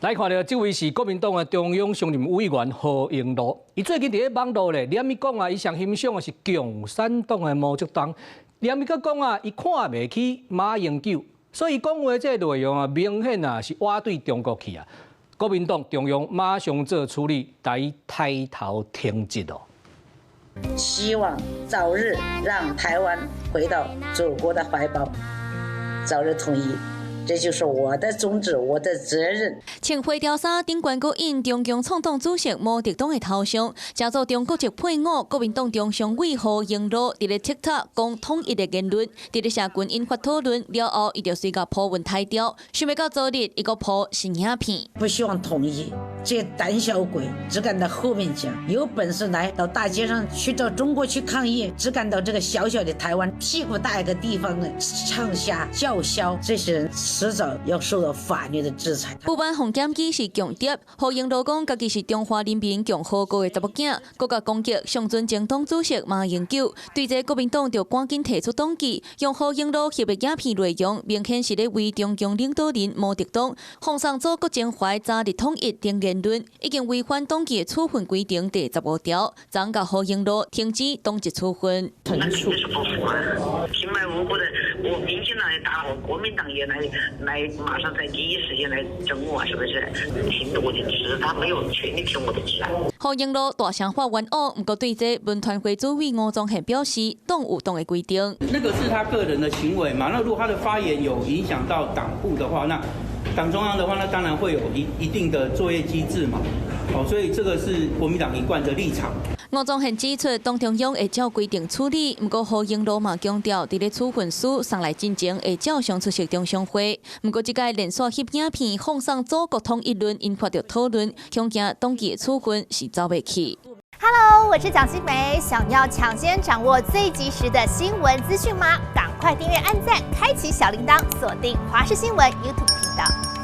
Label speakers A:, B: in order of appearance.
A: 來看著這位是國民黨的中央常任委員何榮祿，伊最近佇咧網路咧，連伊講啊，伊上欣賞的是共產黨的毛澤東，連伊閣講啊，伊看袂起馬英九，所以講話這個內容啊，明顯啊是倚對中國去啊。國民黨中央馬上做處理，共伊抬頭停職哦。
B: 希望早日讓台灣回到祖國的懷抱，早日統一。這就是我的宗旨，我的責任。
C: 穿花貂衫，頂懸閣印中共創黨主席毛澤東的頭像，成做中國籍配偶。國民黨中常委何榮祿佇咧 TikTok 講統一的言論，佇咧社群引發討論了後，伊就隨共 po 文刣掉。想袂到昨日，伊閣 po 新影片。
B: 不希望統一，這些膽小鬼只敢在後面講，有本事來到大街上去，到中國去抗議，只敢到這個小小的台灣屁股大一個地方呢，唱瞎叫囂，這些人遲早要受到法律的制裁。
C: 不滿予檢舉是共諜，何榮祿講家己是中華人民共和國的查某囝，閣共攻擊上陣前黨主席馬英九。對這國民黨就趕緊提出黨紀，用何榮祿翕的影片內容，明顯是咧為中共領導人毛澤東奉送祖國情懷、早日統一等言論，已經違反黨紀的處分規定第15條，昨共何榮祿停止黨籍處分。
D: 那肯定是不服啊！平白無故的，我民進黨也打我，國民黨也來，馬上在第一時間來整我，是不是？停我的職，他沒有權利停我的職啊！
C: 何榮祿大聲發冤枉，毋過對這文傳會主委吳宗憲表示，黨有黨的規定。
E: 那個是他個人的行為嘛？那如果他的發言有影響到黨部的話，那黨中央的話，那當然會有一定的作業機制嘛。哦，所以這個是國民黨一貫的立場。
C: 吳宗憲指出，黨中央會照規定處理，毋過何榮祿嘛強調，佇咧處分書送來進前會照常出席中常會。毋過，這屆連續翕影片放送祖國統一論，引發著討論，恐驚黨紀的處分是走袂去。
F: Hello，我是蔣新梅，想要搶先掌握最及時的新聞資訊嗎？趕快訂閱、按讚、開啟小鈴鐺，鎖定華視新聞 YouTube 頻道。